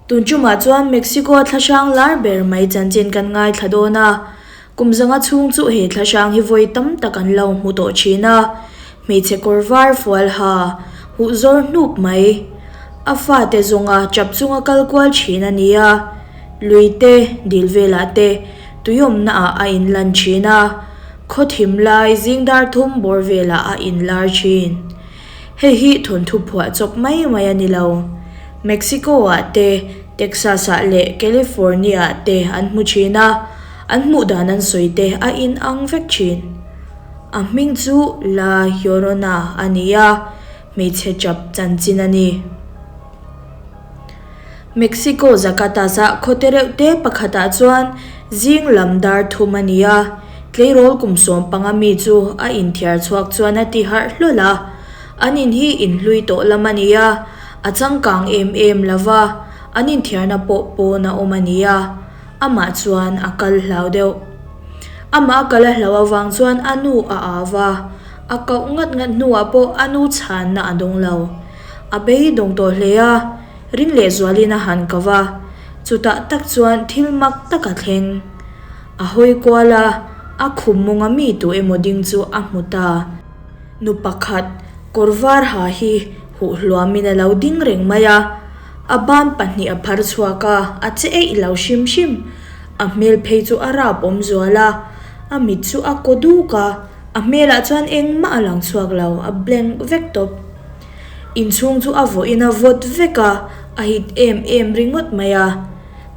Tun ṭumah chuan Mexico-a thlahrang lar ber mai chanchin kan ngaithla dawn a, kum zanga chhung chu he thlahrang hi vawi tam tak an lo hmu tawh ṭhin a, hmeichhe kawr var fual ha huh zawr hnup mai. A fate zawnga ṭap chunga kal kual ṭhin a ni a, lui te, dil velah te tuiawmna ah a inlan ṭhin a, khaw thim lai zing dar thum bawr velah a inlar ṭhin. Hei hi thawnthu phuah chawp mai mai a ni lo. Mexico-ah te, Texas-ah leh California-ah te an hmu thin a, an hmuh dan an sawi te a inang vek thin. A hming chu La Llorona a ni a, hmeichhe chap chanchin a ni. Mexico Zacatasa khaw te reuh te pakhatah chuan zing lam dar thum a ni a, tleirawl kum 15 mi chu a inthiar chhuak chuan a ti harh hlawl a. An in hi inhlui tawh lam a ni a, a changkang em em lo va, an inthiarna pawh pawn a awm a ni a, amah chuan a kal hlau deuh. Amah a kal a hlau avang chuan a nu a au va, a koh ngat ngat hnuah pawh a nu chhanna a dawng lo. A beidawng tawh hle a, ring lehzualin a han ko va, chutah tak chuan thil mak tak a thleng. A hawi kual a, a khum mawnga mi tu emaw ding chu a hmu ta. Nu pakhat kawr var ha hi huh hluamin a lo ding reng mai a, a ban pahnih a phar chhuak a, a che eih lo hrim hrim. A hmel phei chu a rap awm zual a, a mit chu a kaw duk a, a hmelah chuan engmah a lang chhuak lo, a blank vek tawp. Inchhung chu a vawhin a vawt vek a, a hit em em ringawt mai a.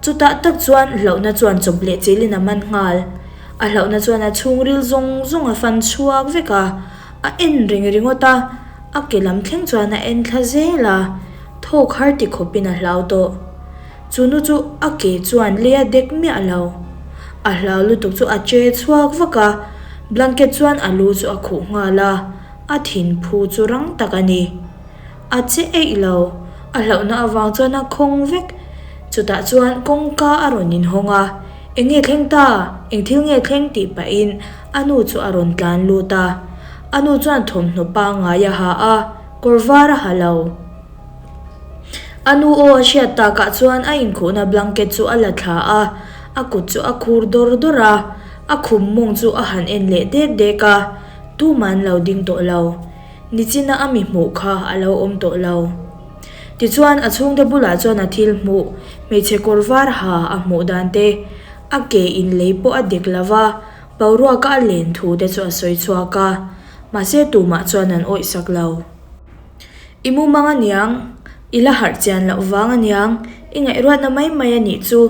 Chutah tak chuan hlauhna chuan chawp leh chilin a man nghal. A hlauhna chuan a chhungril zawng zawng a fan chhuak vek a, a en reng ringawt a, a ke lam thleng chuan a en thla zel a, thawk har ti khawpin a hlau tawh. Chu nu chu a ke chuan lei a dek miah lo. A hlau lutuk chu a che chhuak vak a, blanket chuan a lu chu a khuh nghal a. A thin phu chu rang tak a ni. A che eih lo. A hlauhna avang chuan a khawng vek. Chutah chuan kawngka a rawn inhawng a, Eng nge thleng ta? Eng thil nge thleng? tih pahin a nu chu a rawn tlan lut a. A nu chuan thawmhnaw pangngai a ha a, kawr var a ha lo. A nu aw a hriat takah chuan a inkhuhna blanket chu a la thla a, a kut chu a khur dawr dawr a, a khum mawng chu a han en leh dek dek a. Tumah an lo ding tawh lo. Nichina a mi hmuh kha a lo awm tawh lo. Tichuan a chhungte bulah chuan a thil hmuh, hmeichhe kawr var ha a hmuh dan te, a ke in lei pawh a dik lo va, boruaka a len thu te chu a sawi chhuak a. Mahse tumah chuan an awih sak lo. I mumang aniang, i la harh chian loh vang aniang, i ngaihruatna mai mai a nih chu,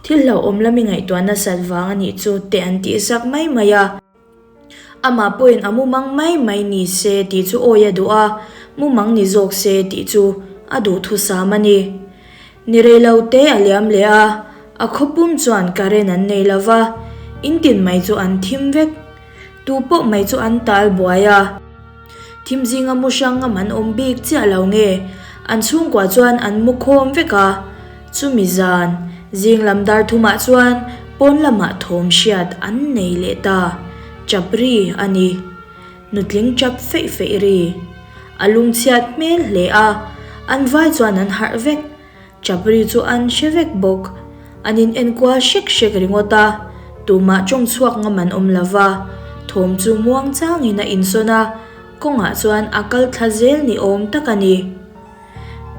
thil hlauhawm lam i ngaihtuah nasat vang a nih chu te an tih sak mai mai a. Amah pawhin a mumang mai mai ni se tih chu awi a duh a, mumang ni zawk se tih chu a duhthusam a ni. Ni rei lo te a liam leh a, a khawpum chuan current an nei lo va, in tin mai chu an thim vek. Tu pawh mai chu an tal buai a. Thim zinga mu hrang ngam an awm bik chiah lo nge, an chhungkua chuan an mu khawm vek a. Chumi zan, zing lam dar thumah chuan pawn lamah thawm hriat an nei leh ta. Chap ri a ni. Nutling chap feih feih ri. A lungchhiat hmel hle a, an vai chuan an harh vek. Chapri chu an hre vek bawk. An in enkual hrek hrek ringawt a, tumah tawng chhuak ngam an awm lo va, thawm chu muang changin a insawn a, kawngah chuan a kal thla zel ni awm tak a ni.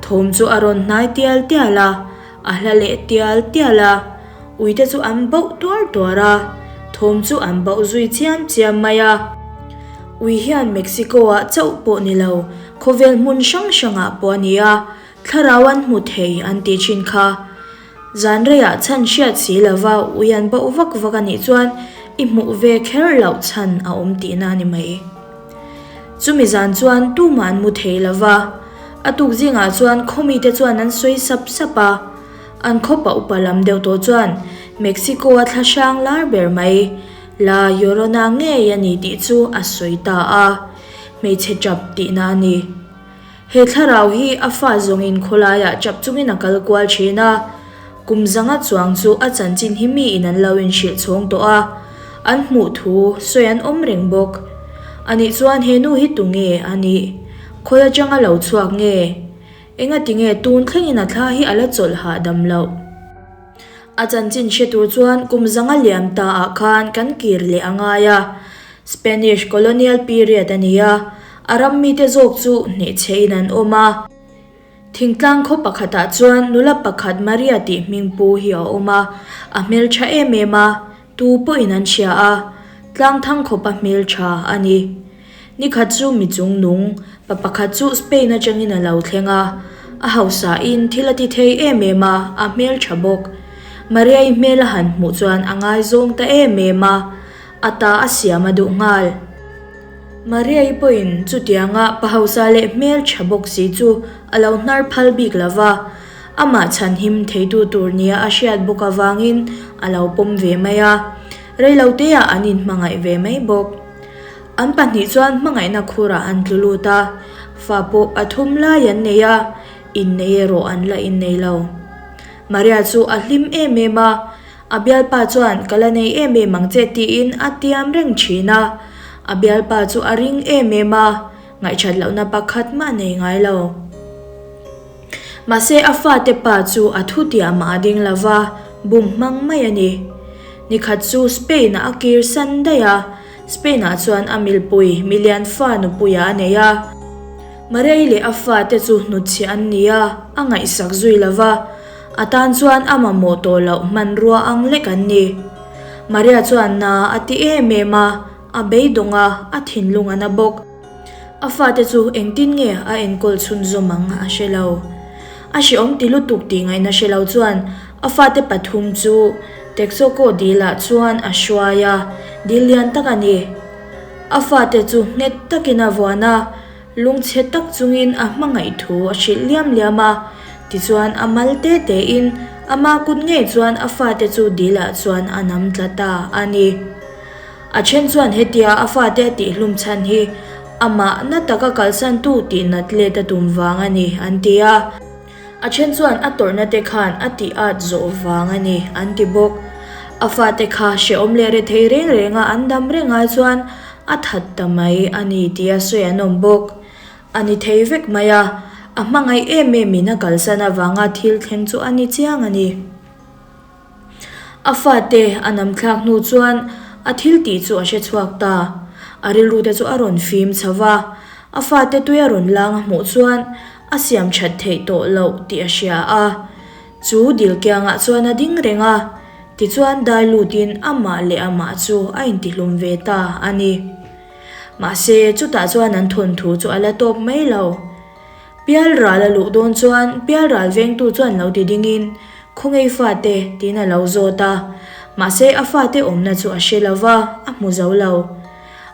Thawm chu a rawn hnai tial tial a, a hla leh tial tial a, uite chu an bauh tuar tuar a, thawm chu an bauh zui chiam chiam mai a. Ui hian Mexico-ah chauh pawh ni lo, khawvel hmun hrang hrangah pawh a ni a, Thlarau an hmu thei an tih thin kha. Zan reiah chhan hriat si lova ui an bauh vak vak a nih chuan i hmuh ve kher loh chhan a awm tihna a ni mai. Chumi zan chuan tumah an mu thei lova, a tuk zingah chuan khawmite chuan an sawi sap sap a. An khawpa upa lam deuh tawh chuan Mexico-a thla hrang lar ber mai, La Llorona ngei a ni tih chu a sawi ta a, hmeichhe tap tihna a ni. He thlarau hi a fa zawngin khawlaiah chap chungin a kal kual thin a, kum zanga chuang chu a chanchin hi miin an lo inhrilh chhawng tawh a, an hmuh thu sawi an awm reng bawk. Anih chuan he nu hi tunge a nih? Khawi atanga lo chhuak nge? Engatinge tun thlengin a thla hi a la chawlh hahdam loh? A chanchin hre tur chuan kum zanga liam ta ah khan kan kir leh a ngai a. Spanish colonial period a ni a, a ram mite zawk chu hnehchhehin an awm a. Thingtlang khaw pakhatah chuan nula pakhat Maria tih hming pu hi a awm a, a hmeltha em em a, tu pawhin an hria a, tlangthang khawpa hmeltha a ni. Nikhat chu mi chung nung, pa pakhat chu Spain atangin a lo thleng a, a hausain thil a ti thei em em a, a hmeltha bawk. Maria-i hmel a han hmuh chuan a ngaizawng ta em em a, a ta a siam a duh nghal. Maria-i pawhin chutianga pa hausa leh hmeltha bawk si chu a lo hnar phal bik lo va, amah chhanhim theitu tur nia a hriat bawk avangin a lo pawm ve mai a, reiloteah an inhmangaih ve mai bawk. An pahnih chuan hmangaihna khurah an tlu lut a, fa pawh pathum lai an nei a, innei erawh an la innei lo. Maria chu a hlim em em a, a bialpa chuan ka la nei em em ang che tiin a tiam reng thin a, a bialpa chu a ring em em a, ngaihthat lohna pakhat mah nei ngai lo. Mahse a fate pa chu a thutiamah a ding lo va, bum hmang mai a ni. Nikhat chu Spain-ah a kir san daih a, Spain-ah chuan a milpui milian fa nupuia a nei a. Maria-i leh a fate chu hnutchhiah an ni a, a ngaihsak zui lo va, a tan chuan a mamawh tawh loh hmanrua ang lek an ni. Maria chuan na a ti em em a, a beidawng a, a thinlung a na bawk. A fate chu engtin nge a enkawl chhunzawm ang a hre lo. A hrehawm ti lutuk tih ngaihna hre lo chuan a fate pathum chu Texoco dil ah chuan a hruai a, dil lian tak a ni. A fate chu nghet takin a vuan a, lungchhe tak chungin a hmangaih thu a hrilh liam liam a, tichuan a mal te tein ama kut ngei chuan a fate chu dil ah chuan a nam tla ta a ni. A then chuan hetia a fate a tihhlum chhan hi amah na taka kalsantu tih nat let a tum vang a ni an ti a. A then chuan a tawrhna te khan a tih at zawh vang a ni an ti bawk. A fate kha hrehawm leh rethei reng renga an dam reng ai chuan a that ta mai a ni tia sawi an awm bawk. A ni thei vek mai a, a hmangaih em em in a kalsan avanga thil thleng chu a ni chiang a ni. A fate a nam thlak hnu chuan a thil tih chu a hre chhuak ta. A rilru te chu a rawn fim chho va, a fate tui a rawn lang a hmuh chuan a siam that theih tawh loh tih a hria a. Chu dil kiangah chuan a ding reng a, tichuan dai lutin amah leh amah chu a intihlum ve ta a ni. Mahse, chutah chuan an thawnthu chu a la tawp mai lo. Pialral a luh dawn chuan Pialral vengtu chuan lo ti dingin, Khawngei fate? tiin a lo zawt a. Mahse a fate awmna chu a hre lo va, a hmu zo lo.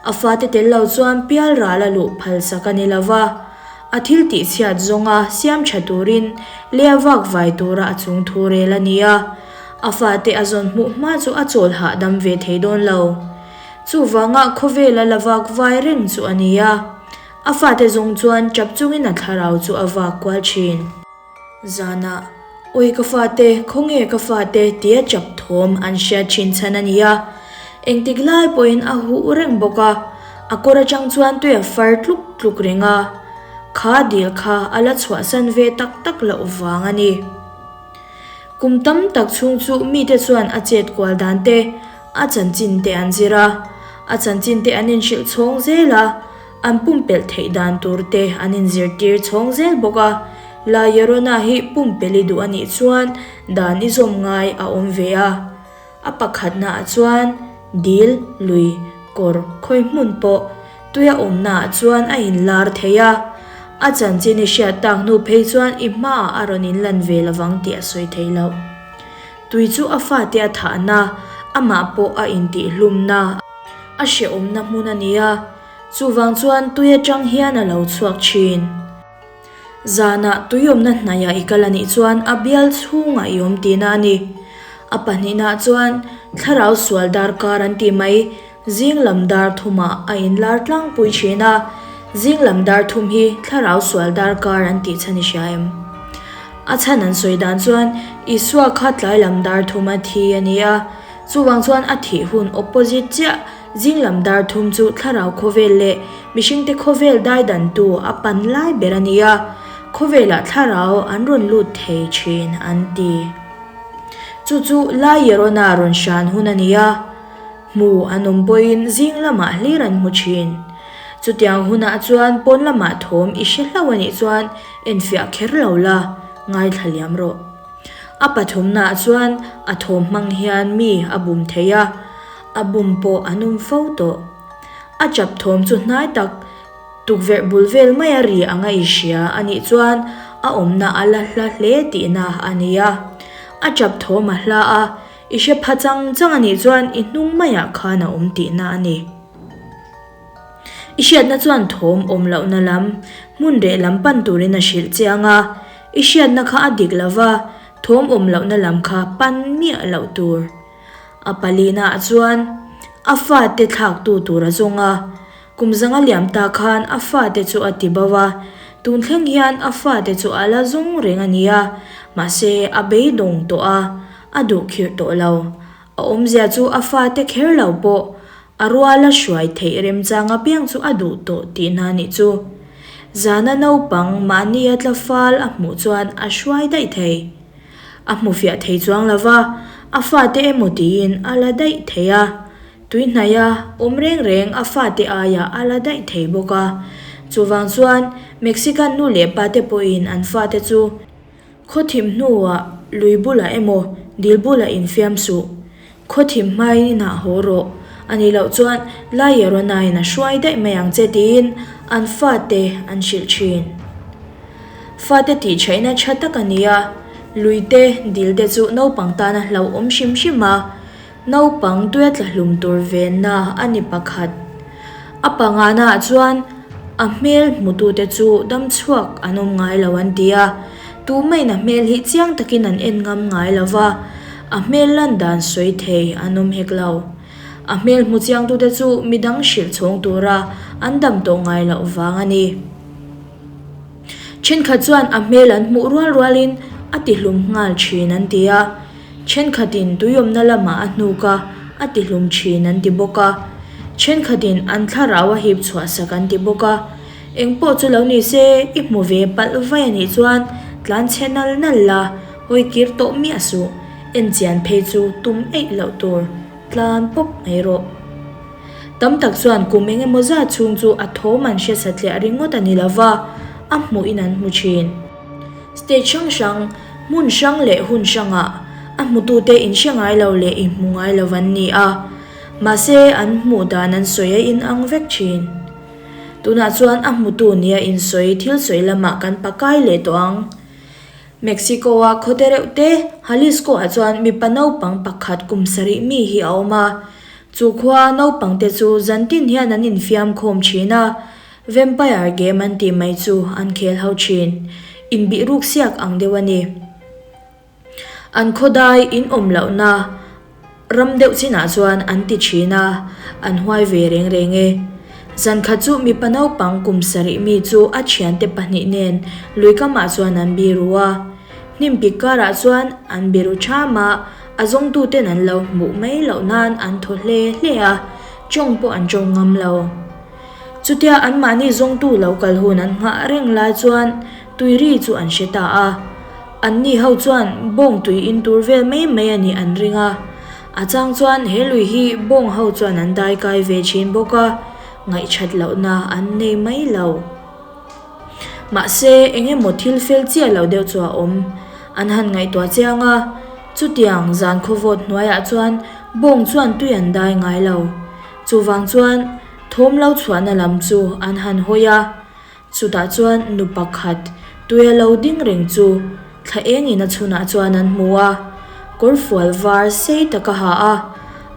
A fate tel lo chuan Pialral a luh phalsak a ni lo va, a thil tih chhiat zawnga siam tha turin lea vak vai tura a chung thu rel a ni a. A fate a zawn hmuh hma chu a chawl hahdam ve thei dawn lo. Chuvanga khawvela la vak vai reng chu a ni a. A fate zawng chuan tap chungin a thlarau chu a vak kual thin. Zanah, Awi ka fate, khawnge ka fate tia tap thawm an hriat thin chhan a ni a. Engtik lai pawhin a huh reng bawk a, a kawr atang chuan tui a far tluk tluk reng a. Kha dil kha a la chhuahsan ve tak tak loh vang a ni. Kum tam tak chhung chu mite chuan a chet kual dan te, a chanchin te an zir a, a chanchin te an inhrilh chhawng zel a, an pumpelh theih dan tur te an inzirtir chhawng zel bawk a. La Llorona hi pumpelh i duh a nih chuan dan i zawm ngai a awm ve a. A pakhatna ah chuan dil, lui, kawr, khawi hmun pawh tuia awmna ah chuan a inlar thei a. A chanchin i hriat tak hnu phei chuan i hmaah a rawn inlan ve lovang tih a sawi thei loh. Tui chu a fate a thahna, amah pawh a intihhlumna, a hrehawmna hmun a ni a, chuvang chuan tui atang hian a lo chhuak thin. Zanah tuiawmna hnaihah i kal a nih chuan a bial chhungah i awm tihna a ni. A pahnihnaah chuan thlarau sual darkar an tih mai, zing lam dar thumah a inlar tlangpui thin a, zing lam dar thum hi thlarau sual darkar an tih chhan i hria em? A chhan an sawi dan chuan Isua kha tlai lam dar thum a thi a ni a, chuvang chuan a thih hun opposite chiah Zing lam dar thum chu thlarau khawvel leh mihringte khawvel daidantu a pan lai ber a ni a. khawvelah thlarau an rawn lut thei thin an ti. Chu chu La Llorona rawn hran hun a ni a, hmu an awm pawhin zing lamah hlir an hmu thin. Chutiang hunah chuan pawn lamah thawm i hre hlauh a nih chuan enfiah kher lo la, ngaithla liam rawh. A pathumnaah chuan a thawm hmang hian mi a bum thei a, a bum pawh an awm fo tawh. A chap thawm chu hnai tak Tukverh bul vel maia ri anga i hria a nih chuan a awmna a la hla hle tihna a ni a. A chap thawm a hla a, i hre pha chang chang a nih chuan i hnung maiah khan a awm tihna a ni. I hriatna chuan thawm awm lohna lam, hmun reh lam pan turin a hrilh chiang a, i hriatna kha a dik lova, thawm awm lohna lam kha pan miah loh tur. A palinaah chuan a fate thlaktu tur a zawng a. Kum zanga liam ta khan a fate chu a ti bo a, tun thleng hian a fate chu a la zawng reng a nia, mahse a beidawng tawh a, a duh khirh tawh lo. A awmzia chu a fate kher lo pawh a ruala hruai theih remchang apiang chu a duh tawh tihna nih chu. Zana naupang mahnia tla fal a hmuh chuan a hruai daih thei. A hmu fiah thei chuang lo va, a fate emaw tiin a la daih thei a. Tuihnaia awm reng reng a fate aiah a la daih thei bawk a. Chuvang chuan Mexican nu leh pate pawhin an fate chu khaw thim hnuah lui bulah emaw dil bulah infiam suh. Khaw thim hmain inah haw rawh. A nih loh chuan La Llorona-in a hruai daih mai ang che tiin an fate an hrilh thin. Fate tihchhaihna tha tak a ni a, lui te, dil te chu naupang tana hlauhawm hrim hrim a. Naupang tuia tla hlum tur venna a ni pakhat. A pangana ah chuan a hmel hmutute chu dam chhuak an awm ngai lo an ti a, tumain a hmel hi chiang takin an en ngam ngai lo va, a hmel lan dan sawi thei an awm hek lo. A hmel hmu chiangtute chu midang hrilh chhawng tura an dam tawh ngai loh vang a ni. Thenkhat chuan a hmel an hmuh rual rualin a tihlum nghal thin an ti a. Thenkhatin tuiawmna lamah a hnuk a, a tihlum thin an ti bawk a. Thenkhatin an thlarau a hip chhuah sak an ti bawk a. Engpawh chu lo ni se, i hmu ve palh vai a nih chuan tlan chhe nal nal la, hawi kir tawh miah suh. Enchian phei chu tum eih loh tur, tlan pawp mai rawh. Tam tak chuan kum eng emaw zat chhung chu a thawm an hre satliah ringawt a ni lo va, a hmuhin an hmu thin. State hrang hrang, hmun hrang leh hun hrangah a hmutute inhre ngai lo leh inhmu ngai lo an ni a, mahse an hmuh dan an sawi a inang vek thin. Tunah chuan a hmutu nia insawi thil sawi lamah kan pakai leh tawh ang. Mexico-a khaw te reuh te, Jalisco-ah chuan mipa naupang pakhat kum sarih mi hi a awm a. Chu khua naupang te chu zantin hian an infiam khawm thin a, vampire game an tih mai chu an khel ho thin. Inbih ruk siak ang deuh a ni. An khawdai in awm lohna Ram deuh chinah chuan an ti thin a, an huai ve reng reng e. Zankhat chu mipa naupang kum sarih mi chu a thiante pahnih nen lui kamah chuan an biru a. Hnim pik karah chuan an biru tham a, a zawngtuten an lo hmuh mai loh nan an thaw hle hle a, tawng pawh an tawng ngam lo. Chutia anmahni zawngtu lo kal hun an nghah reng lai chuan tuiri chu an hre ta a. Anni ho chuan bawng tui in tur vel mai mai a nih an ring a, a chang chuan he lui hi bawng ho chuan an dai kai ve thin bawk a, ngaihthat lohna an nei mai lo. Mahse, eng emaw thil fel chiah lo deuh chu a awm. An han ngaihtuah chiang a, chutiang zan khawvawt hnuaiah chuan bawng chuan tui an dai ngai lo. Chuvang chuan thawm lo chhuahna lam chu an han hawi a. Chutah chuan nu pakhat tuia lo ding reng chu thla engin a chhunah chuan an hmu a, kawrfual var sei tak a ha a,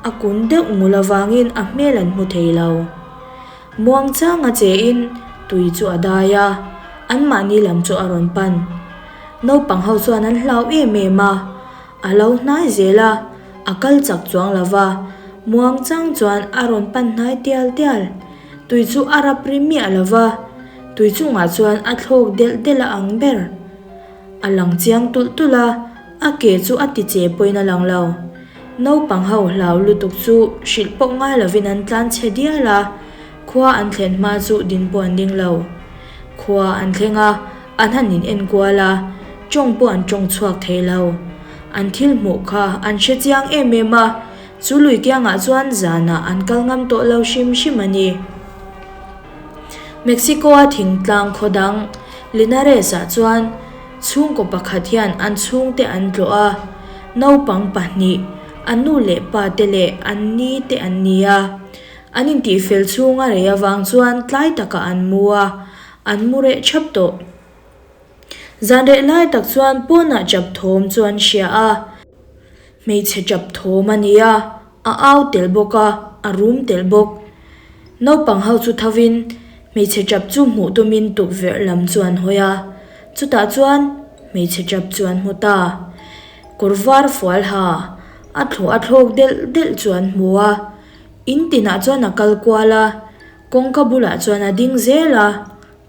a kun deuh ngul avangin a hmel an hmu thei lo. Muangchang a chein tui chu a dai a, anmahni lam chu a rawn pan. Naupang ho chuan an hlau em em a, a lo hnai zel a, a kal chak chuang lo va, muangchang chuan a rawn pan hnai tial tial. Tui chu a rap ri miah lo va, tui chungah chuan a thlawk delh delh a ang ber. A lang chiang tulh tulh a, a ke chu a ti che pawhin a lang lo. Naupang ho hlau lutuk chu hrilh pawh ngai lovin an tlan chhe dial a, khua an thlen hma chu din pawh an ding lo. Khua an thleng a, An han in en kual a, tawng pawh an tawng chhuak thei lo. An thil hmuh kha an hre chiang em em a, chu lui kiangah chuan zanah an kal ngam tawh lo hrim hrim a ni. Mexico-a thingtlang khaw dang Linares-ah chuan chhungkaw pakhat hian an chhungte an tlawh a, naupang pahnih, an nu leh pa te leh an ni te an ni a. An intihfel chhung a rei avang chuan tlai takah an mu a, an mu reh thap tawh. Zan reh lai tak chuan pawnah chap thawm chu an hria a, hmeichhe chap thawm a ni a, a au tel bawk a, a rum tel bawk. Naupang ho chu thovin hmeichhe chap chu hmuh tumin tukverh lam chu an hawi a, chutah chuan hmeichhe chap chu an hmu ta. Kawr var fual ha, a thlawh a thlawk delh delh chu an hmu a, in tinah chuan a kal kual a, kawngka bulah chuan a ding zel a.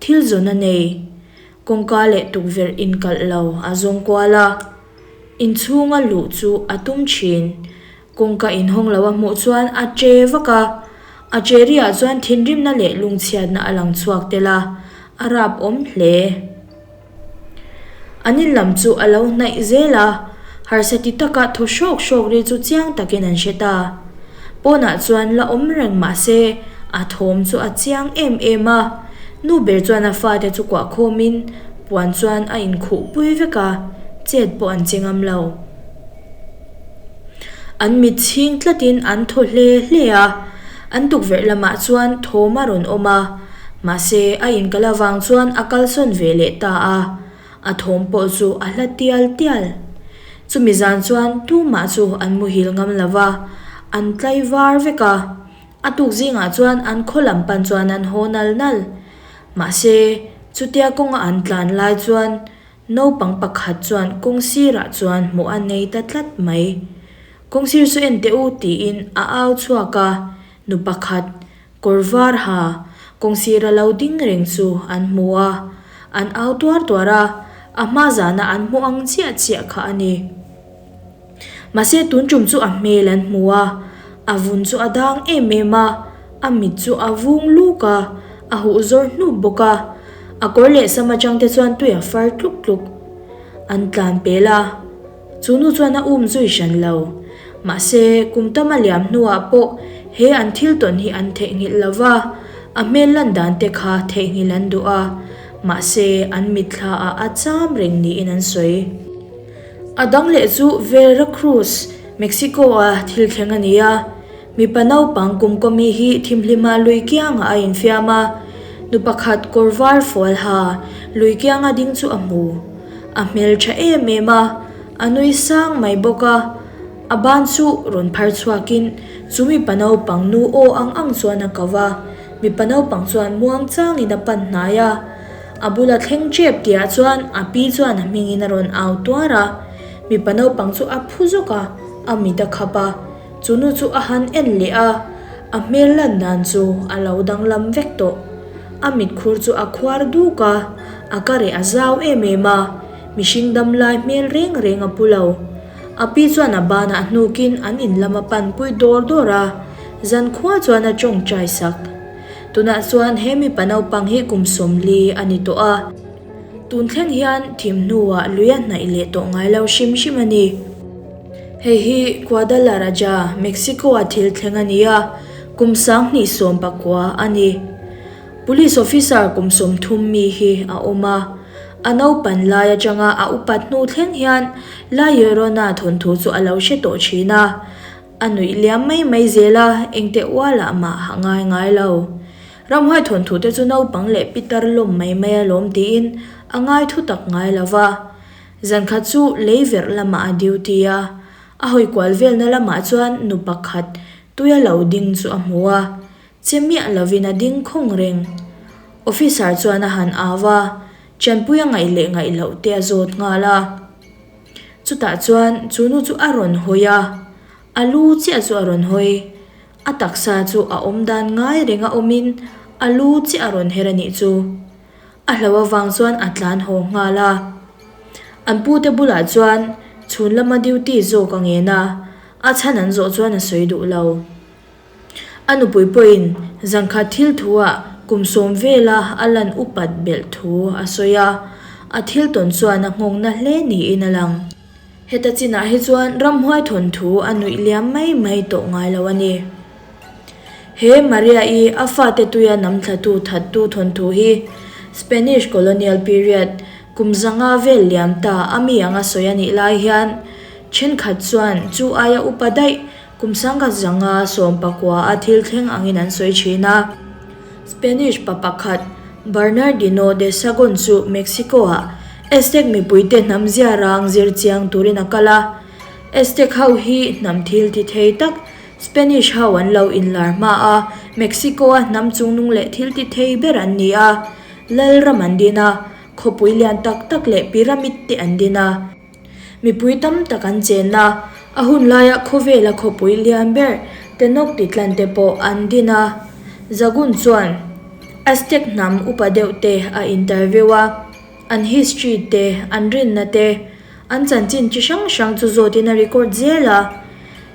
Thil zawn a nei. Kawngka leh tukverh inkalh lo a zawng kual a. Inchhunga luh chu a tum thin. Kawngka inhawng lo a hmuh chuan a che vak a. A che riah chuan thinrimna leh lungchhiatna a lang chhuak tel a, a rap awm hle. An in lam chu a lo hnaih zel a, harsa ti taka thaw hrawk hrawk ri chu chiang takin an hre ta. Pawnah chuan la awm reng mah se a thawm chu a chiang em em a, nu ber chuan a fate chu kuah khawmin puan chuan a inkhuh pui vek a, chet pawh an che ngam lo. An mit chhing tlatin an thaw hle hle a, an tukverh lamah chuan thawm a rawn awm a, mahse a inkal avang chuan a kalsawn ve leh ta a, a thawm pawh chu a hla tial tial. Chumi zan chuan tumah chu an muhil ngam lo va, an tlai var vek a, a tuk zingah chuan an khaw lam pan chuan an haw nal nal. Mahse chutia kawnga an tlan lai chuan Naupang pakhat chuan kawng sirah chuan hmuh a nei ta tlat mai. Kawng sir chu en teh u tiin a au chhuak a, nu pakhat, kawr var ha, kawng sira lo ding reng chu an hmu a. An au tuar tuar a, a hma zana an hmuh ang chiah chiah kha a ni. Mahse tun tum chu a hmel an hmu a, a vun chu a dang em em a, a mit chu a vung luk a, a huh zawr hnup bawk a, a kawr leh sam atang te chuan tui a far tluk tluk. An tlan pel a, chu nu chuan a um zui hran lo. Mahse kum tam a liam hnuah pawh he an thil tawn hi an theihnghilh lo va, a hmel lan dan te kha theihnghilh an duh a, mahse an mitthla ah a cham reng niin an sawi. A dang leh chu Veracruz, Mexico-a thil thleng a ni a. Mipa naupang kum kawmi hi thimhlima lui kiangah a infiam a. Nu pakhat kawr var fual ha lui kianga ding chu a hmu. A hmel tha em em a, a nui sang mai bawk a. A ban chu rawn phar chhuakin chu mipa naupang nu aw ang ang chuan a ko va. Mipa naupang chuan muang changin a pan hnai a. A bula thleng tep tihah chuan a pi chuan a hmingin a rawn au tuar a, mipa naupang chu a phu zawk a, a mit a khap a, chu nu chu a han en leh a, a hmel lan dan chu a lo danglam vek tawh. A mitkhur chu a khuar duk a, a ka reh a zau em em a, mihring dam lai hmel reng reng a pu lo. A pi chuan a banah hnukin an in lam a panpui dawr dawr a, zankhua chuan a tawngtai sak. Tunah chuan he mipa naupang hi kum 40 a ni tawh a, tun thleng hian thim hnuah lui a hnaih leh tawh ngai lo hrim hrim a ni. Hei hi Guadalaraja, Mexico-a thil thleng a ni a, kum 2019 a ni. Police officer kum 30 mi hi a awm a, a naupan lai atanga a upat hnu thleng hian La Llorona thawnthu chu a lo hre tawh thin a, A nuih liam mai mai zel a, engte ualah mah a ngai ngai lo. Ramhuai thawnthu te chu naupang leh pitar lawm mai mai a lawm tiin a ngai thu tak ngai lo va. Zankhat chu lei verh lamah a duty a, a hawi kual velna lamah chuan nu pakhat tuia lo ding chu a hmu a, che miah lovin a ding khawng reng. Officer chuan a han au a, Chanpui a ngaih leh ngaih loh te a zawt nghal a. Chutah chuan chu nu chu a rawn hawi a, a lu chiah chu a rawn hawi. A taksa chu a awm dan ngai renga awmin a lu chiah a rawn her a nih chu. A hlo avang chuan a tlan haw nghal a. An pute bulah chuan chhun lama duty zawk a ngen a, a chhan an zawh chuan a sawi duh lo. A nupui pawhin zankhat thil thuah kum 10 vela a lan upat belh thu a sawi a. A thil tawn chuan a nghawng na hle niin a lang. Heta chinah hi chuan ramhuai thawnthu a nuih liam mai mai tawh ngai lo a ni. He Maria-i a fate tuia namthlatu thattu thawnthu hi Spanish colonial period kum zanga vel liam ta a mi anga sawi a nih lai hian thenkhat chuan chu aia upa daih kum sangkhat zanga sawmpakua a thil thleng angin an sawi thin a. Spanish pa pakhat Bernardino de Sagon chu Mexico-ah Aztec mipuite hnam ziarang zir chiang turin a kal a. Aztec ho hi hnam thil ti thei tak Spanish ho an lo inlar hma a, Mexico-a hnam chungnung leh thil ti thei ber an ni a. Lal ram an din a, khawpui lian tak tak leh pyramid te an din a. Mipui tam tak an chen a, a hun laia khawvela khawpui lian ber Tenochtitlan te pawh an din a. Zagun chuan Aztec hnam upa deuh te a interview a, an history te, an rinna te, an chanchin chi hrang hrang chu zawtin a record zel a.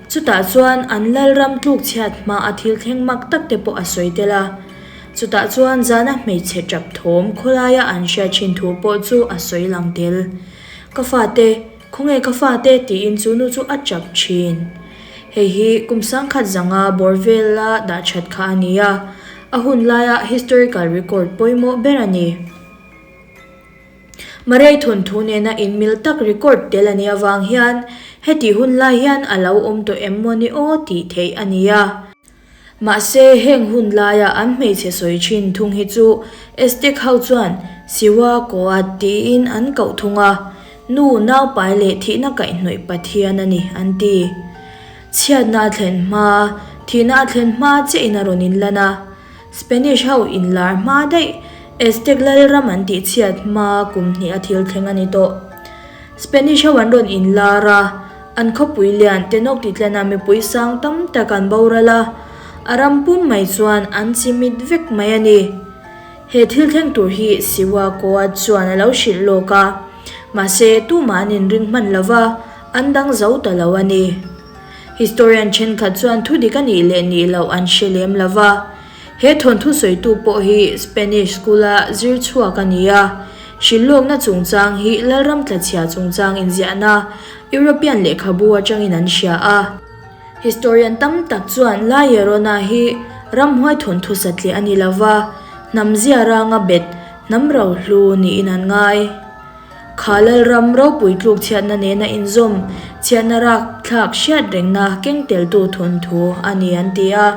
Chutah chuan an Lalram tluk chhiat hma a thil thleng mak tak te pawh a sawi tel a. Chutah chuan zana hmeichhe tap thawm khawlaia an hriat thin thu pawh chu a sawi lang tel. Ka fate, khawnge ka fate tiin chu nu chu a tap thin. Hei hi kum sangkhat zanga bawr vela dah that kha a ni a, a hun laia historical record pawimawh ber a ni. Marei thawnthu nena inmil tak record tel a nih avang hian hetih hun lai hian a lo awm tawh em maw ni aw tih theih a ni a. Mahse, heng hun laia an hmeichhe sawi thin thung hi chu Aztec ho chuan Cihuacoatl tiin an koh thung a, nu naupai leh thihna kaihhnawih pathian a ni an ti. Chhiatna a thlen hma, thihna a thlen hma chiahin a rawn inlan a. Spanish ho inlar hma daih, Aztec lalram an tih chhiat hma kum hnih a thil thleng a ni tawh. Spanish ho an rawn inlar a, an khawpui lian Tenochtitlan-a mipui sang tam tak an boral a, a ram pum mai chuan an chimit vek mai a ni. He thil thleng tur hi Cihuacoatl chuan a lo hrilh lawk a, mahse tumah an inring hman lo va, an dang zo ta lo a ni. Historian thenkhat chuan thudik a nih leh nih loh an hre lem lo va. He thawnthu sawitu pawh hi Spanish school-a zir chhuak a ni a. Hrilhlawkna chungchang hi Lalram tlachhia chungchang inziahna European lehkhabu atangin an hria a. Historian tam tak chuan La Llorona hi ramhuai thawnthu satliah a ni lo va, hnam zia ranga bet hnam rohlu niin an ngai. Kha Lalram ropui tluk chhiatna nena inzawm chhiatna rakthlak hriat rengna keng teltu thawnthu a ni an ti a.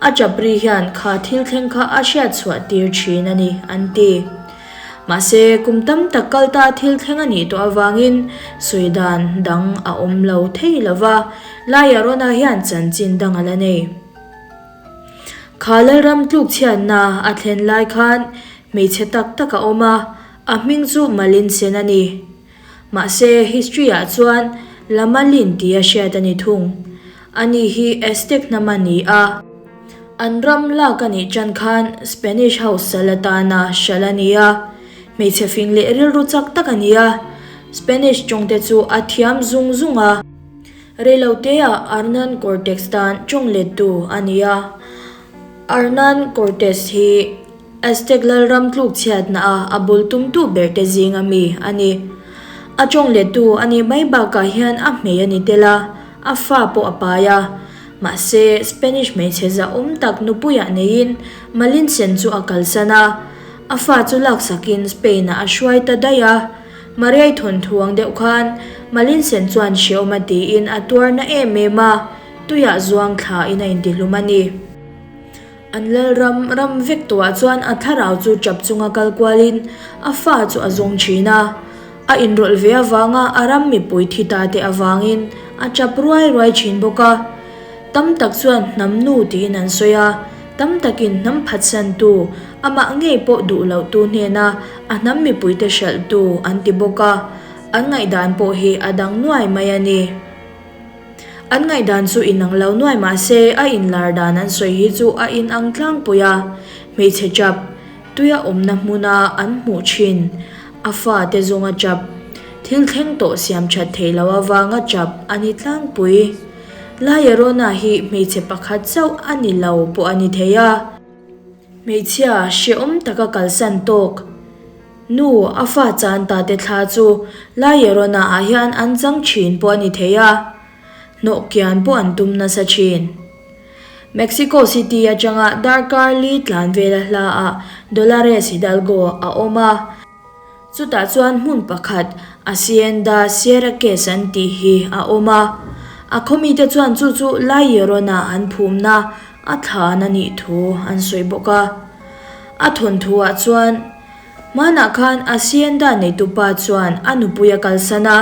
A chapri hian kha thil thleng kha a hriat chhuah tir thin a ni an ti. Mahse, kum tam tak kal ta thil thleng a nih tawh avangin sawi dan dang a awm lo thei lo va, Laiarona hian chanchin dang a la nei. Kha Lalram tluk chhiatna a thlen lai khan hmeichhe tak tak a awm a, A hming chu Malinsen a ni. Mahse, history-ah chuan Lamalin tia hriat a ni thung. Ani hi Aztec hnam a ni a. An ram lak a nih tan khan Spanish ho sal atana hralh a ni a. Hmeichhe fing leh rilru chak tak a ni a. Spanish tawngte chu a thiam zung zung a. Reiloteah Hernan Cortes tan tawng lettu a ni a. Hernan Cortes hi Aztec lalram tluk chhiatna a a bul tumtu berte zinga mi a ni. A tawng lettu a nih mai bakah hian a hmei a ni tel a, a fa pawh a pai a. Mahse, Spanish hmeichhe zahawm tak nupuiah neiin Malinchen chu a kalsan a, a fa chu laksakin Spain-ah a hruai ta daih a. Mariai thawnthu ang deuh khan Malinchen chuan hreawm a tiin a tuar na em em a, tuiah zuang thlain a intihlum a ni. An lalram ram vek tawhah chuan a thlarau chu tap chunga kal kualin a fa chu a zawng thin a. A inrawlh ve avanga a ram mipui thi ta te avangin a tap ruai ruai thin bawk a. Tam tak chuan hnam nu tiin an sawi a, tam takin hnam phatsantu, amah ngei pawh duh lohtu hnena a hnam mipuite hralhtu an ti bawk a, an ngaihdan pawh hi a dang nuai mai a ni. An ngaihdan chu inang lo nuai mah se a inlar dan an sawi hi chu a inang tlangpui a, hmeichhe chap, tuia awmna hmuna an hmuh thin, a fate zawnga chap, thil thleng tawh siam that theih loh avanga chap a ni tlangpui. Laiarona hi hmeichhe pakhat chauh a ni lo pawh a ni thei a. Hmeichhia hrehawm taka kalsan tawk. Nu, a fa chan ta te thla chu La Llorona ah hian an chang thin pawh a ni thei a, hnawh kian pawh an tum nasa thin. Mexico City atanga darkar li tlan vela hla ah Dolores Hidalgo a awm a. Chutah chuan hmun pakhat Hacienda Sierraques an tih hi a awm a, a khawmite chuan chu chu La Llorona an phumna a thlan a nih thu an sawi bawk a. A thawnthuah chuan hmanah khan Hacienda neitupa chuan a nupui a kalsan a,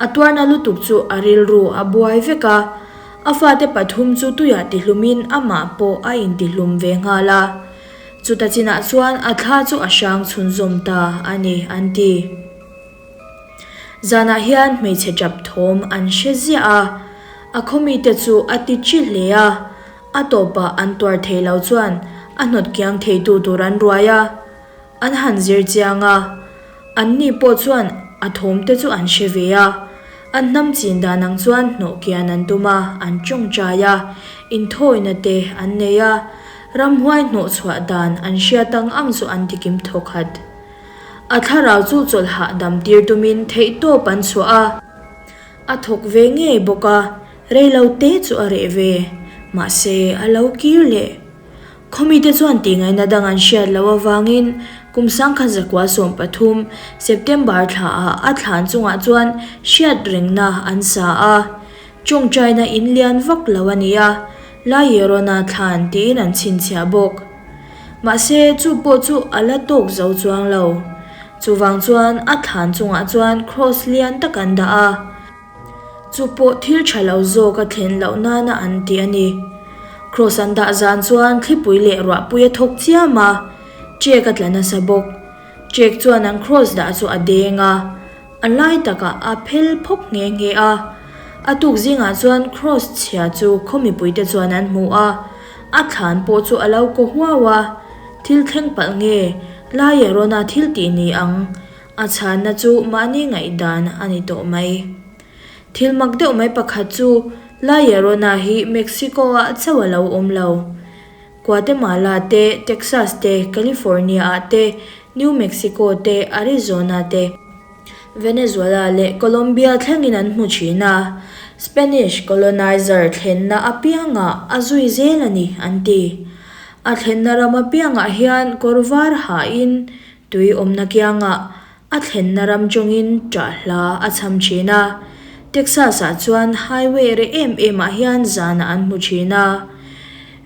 a tuarna lutuk chu a rilru a buai vek a, a fate pathum chu tuiah tihlumin amah pawh a intihlum ve nghal a. Chuta chinah chuan a thla chu a hrang chhunzawm ta a ni, an ti. Zanah hian hmeichhe tap thawm an hre ziah a, a khawmite chu a ti chi hle a, a tawpah an tuar thei lo chuan a hnawt kiang theitu tur an ruai a, an han zir chiang a. Anni pawh chuan a thawmte chu an hre ve a, an hnam chin dan ang chuan hnawh kian an tum a, an tawngtai a, inthawina te an nei a, ramhuai hnawh chhuah dan an hriat ang ang chu an tikim thawkhat. A thlarau chu chawlh hahdam tir tumin theihtawp an chhuah a, a thawk ve ngei bawk a, reilo te chu a reh ve, mahse a lo kir leh. Khawmite chuan tihngaihna dang an hriat loh avangin kum 1913 September thlaah a thlan chungah chuan hriat rengna an sa a. Tawngtaina in lian vak lo a ni a, La Llorona thlan tiin an chhinchhiah bawk. Mahse, chu pawh chu a la tawk zo chuang lo. Chuvang chuan a thlan chungah chuan kraws lian tak an dah a. Chu pawh thil tha lo zawk a thlen loh nana an ti a ni. Kraws an dah zan chuan thlipui leh ruahpui a thawk chiam a, ṭek a tla nasa bawk. Ṭek chuan an kraws dah chu a deng a, a lai takah a phel phawk nghe nghe a. A tuk zingah chuan kraws chhia chu khaw mipuite chuan an hmu a, a thlan pawh chu a lo kaw huau a. Thil thleng palh nge, Laiarawna thil tih ni ang A chhanna chu mahni ngaihdan a ni tawh mai. Thil mak deuh mai pakhat chu La Llorona hi Mexico-ah chauh a lo awm lo. Guatemala te, Texas te, California-ah te, New Mexico te, Arizona te, Venezuela leh Colombia thlengin an hmu thin a, Spanish colonizer thlenna apiangah a zui zel a ni an ti. A thlenna ram apiangah hian kawr var hain Tui awmna kiangah a thlenna ram tawngin ṭah hla a chham ṭhin a, Texas-ah chuan highway reh em emah hian zanah an hmu ṭhin a.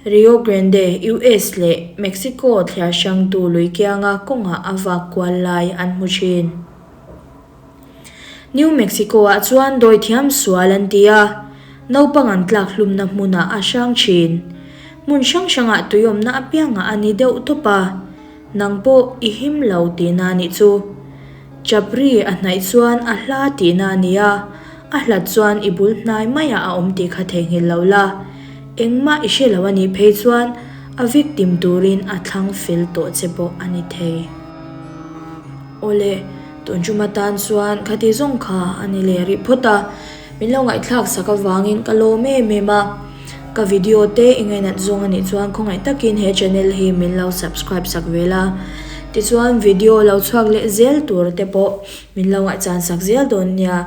Rio Grande, US leh Mexico thliar hrangtu lui kianga kawngah a vak kual lai an hmu ṭhin. New Mexico-ah chuan dawithiam sual an ti a, naupang an tlak hlumna hmunah a hrang ṭhin. Hmun hrang hrangah tui awmna apiangah a ni deuh tawp a. Nang pawh i him lo tihna a nih chu. Chapri a hnaih chuan a hla tihna a ni a, a hlat chuan i bul hnai maiah a awm tih kha theihnghilh lo la. Engmah i hre lo a nih phei chuan a victim turin a thlang fel tawh che pawh a ni thei. Awle, tun tum atan chuan khati zawng kha a ni leh rih phawt a, min lo ngaihthlak sak avangin ka lawm em em a. Ka video te i ngainat zawng a nih chuan khawngaih takin he channel hi min lo subscribe sak ve la. Tichuan video lo chhuak leh zel tur te pawh min lo ngaihchan sak zel dawn nia.